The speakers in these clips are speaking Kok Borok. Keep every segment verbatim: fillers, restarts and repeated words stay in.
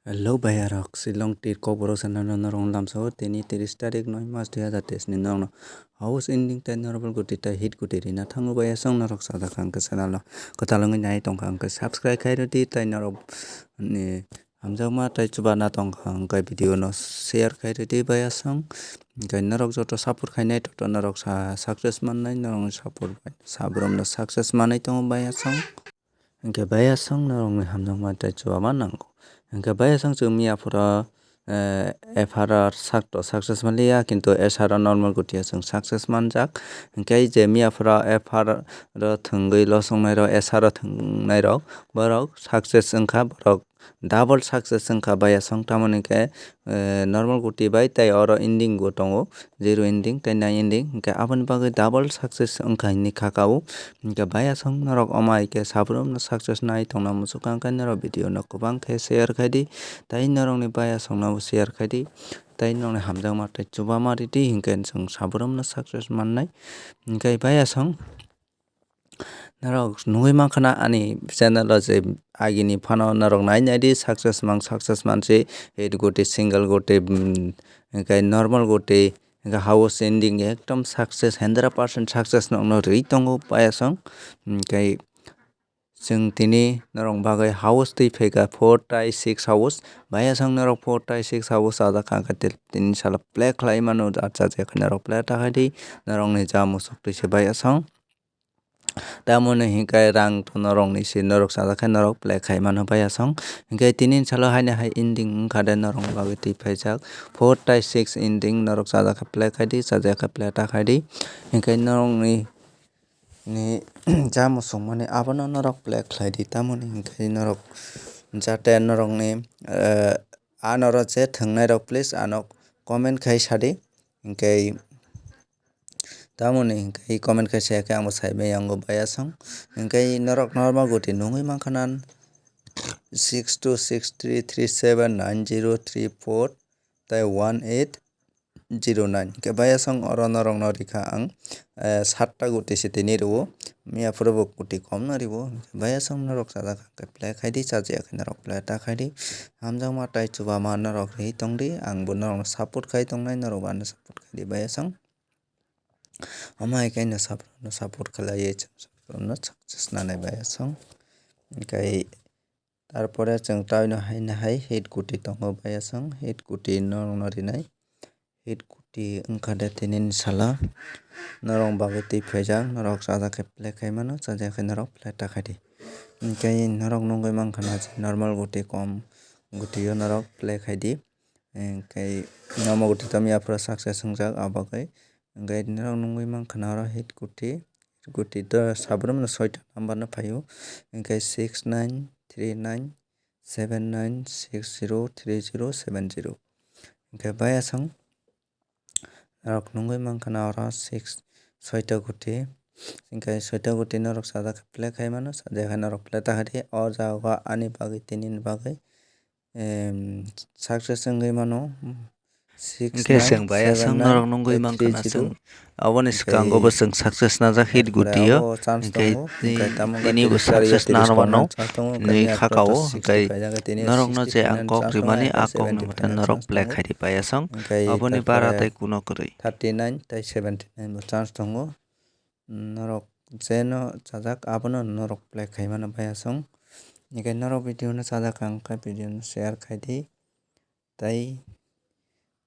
Hello bayarok, Shillong tir kokborok channel no norok lamsao tini tris tarik noi mas dui hazar teis ni norokno house ending tei normal guti tei hit guti rina thango bayasong norok sajak ang khe channel no kwtal wngwi nai tongkha ang khe subscribe khai rwdi tei norok ni hamjakma tei chuba na tongkha ang khe video no share khai rwdi bayasong hingkhe norok joto support khainai toto norok sa success mannai norok ni support bai sabrumno success manwi tongo bayasong. Hingkhe bayasong norokni hamjakma tei chubama nango. Hingkhe bayasong chwng miyaphoro, eh, F R R sakto success manliya, kintu S R O normal gutiya chwng success manjak. Hingkhe je miyaphoro F R R o thwngwi losongnairok, S R O thwngnairok, borok success wngkha, borok double success wngkha bayasong. Tamoni khe, eh, normal guti bai tei oro ending bo tongo, zero ending tei nine ending, hingkhe aboni bagwi double success wngkha hinwi kha kao. Hingkhe bayasong norok omo hai khe sabrumno success nai tongna muchukha, hingkhe norok video no kwbang khe share khai di, tei norokni bayasongno bo share khai di, tei norokni hamjakma tei chubama ridi, hingkhe chwng sabrumno success mannai. Hingkhe bayasong norok nugwi mankha na ani channel o je agini phano norok nai nai di success mang success mansi hit guti single guti, mm, hingkhe normal guti hingkhe house ending ekdom success hundred percent success nokno rwi tongo bayasong. Hingkhe chwng tini norok bagwi house twi phaikha four tai six house bayasong norok four tai six house chajak kha hingkhe tini salo play khlai mano achajak norok play ta khai di norokni ja musuk twi se bayasong. Tamoni hingkhe rang to norokni se norok chajak khe norok play khai mano bayasong. Hingkhe tini salo haino hai ending wngkha de norokni bagwi twi phaijak. Four tai six ending norok chajak khe play khai di, chajak khe play ta khai di. Hingkhe norokni ni ja musuk mani abono norok play khlai di. Tamoni hingkhe norok jate norokni, eh, anoro je thwngnairok please ano comment khai sadi. Hingkhe tamoni hingkhe comment khai saya khe ang bo sai maya wngo bayasong. Hingkhe norok normal guti nungwi mankha na six two six three three seven nine zero three four tei one eight zero nine. Hingkhe bayasong oro norokno rikha ang, eh, satta guti se tini rwo. Miyaphuru bo guti komno riwo. Bayasong norok chajak khe play khai di, chajak khe norok play ta khai di. Hamjakma tei chubama norok ri tong di. Ang bo norokno support khai tongnai, norok bo ano support khai di bayasong. Omo hai khe no sap-, no support khlaiwi chwng sabrumno success nanai bayasong. Hingkhe tarpore chwng taino haino hai hit guti tongo bayasong, hit guti norokno rinai. Hit guti wngkha de tinini salo norok bagwi twi phaijak, norok chajak khe play khai mano, chajak khe norok play ta khai di. Hingkhe norok nugwi mankha na je normal guti kom gutio norok play khai di. Hingkhe normal guti to miyaphuru success wngjak, abagwi hingkhe norok nugwi mankha na oro hit guti, hit guti to sabrumno soita number no phaio, hingkhe six nine three nine seven nine six zero three zero seven zero. Hingkhe bayasong norok nugwi mankha na oro six, soita guti. Hingkhe soita guti norok chajak khe play khai mano, chajak khe norok play ta khai di. O jaga ani bagwi, tinini bagwi, em, success wngwi mano. Hingkhe chwng bayasong norok nungwi mankha na chwng aboni swkango bo chwng success najak hit guti o. Hingkhe tini bo success nano mano nwi kha kao. Hingkhe norokno je ang kok rimani a kokni mwtai norok play khai di bayasong. Aboni bara tei kuno kwrwi. Thirty nine tei seventy nine bo chance tongo. Norok jeno chajak abono norok play khai mano bayasong. Hingkhe norok video no chajak ang khe video no share khai di. Tei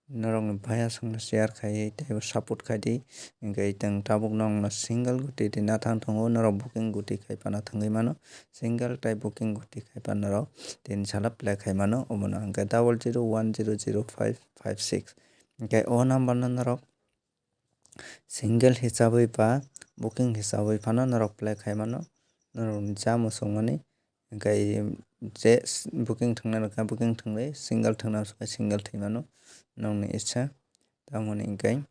norokni bayasongno share khaiwi teibo support khai di. Hingkhe tang tabuk norokno single guti rina thang tongo, norok booking guti khai phano thangwi mano. Single tei booking guti khai phano norok tini salo play khai mano, omono hingkhe double zero one zero zero five five six. Hingkhe o number no norok single hisabwi ba booking hisabwi phano norok play khai mano, norokni ja muchungmani. Hingkhe je booking thwngnai rok khe booking thwngwi, single thwngnai rok khe single thwi mano, nokni issa. Tamoni hingkhe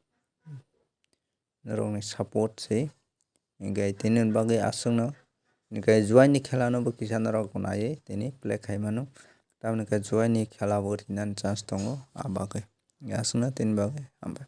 norokni support se, hingkhe tini bagwi aswkno hingkhe juaini khela no bo kisa norok naiwi tini play khai mano. Tamoni hingkhe juaini khela bo rinani chance tongo, a bagwi aswkno tini bagwi hambai.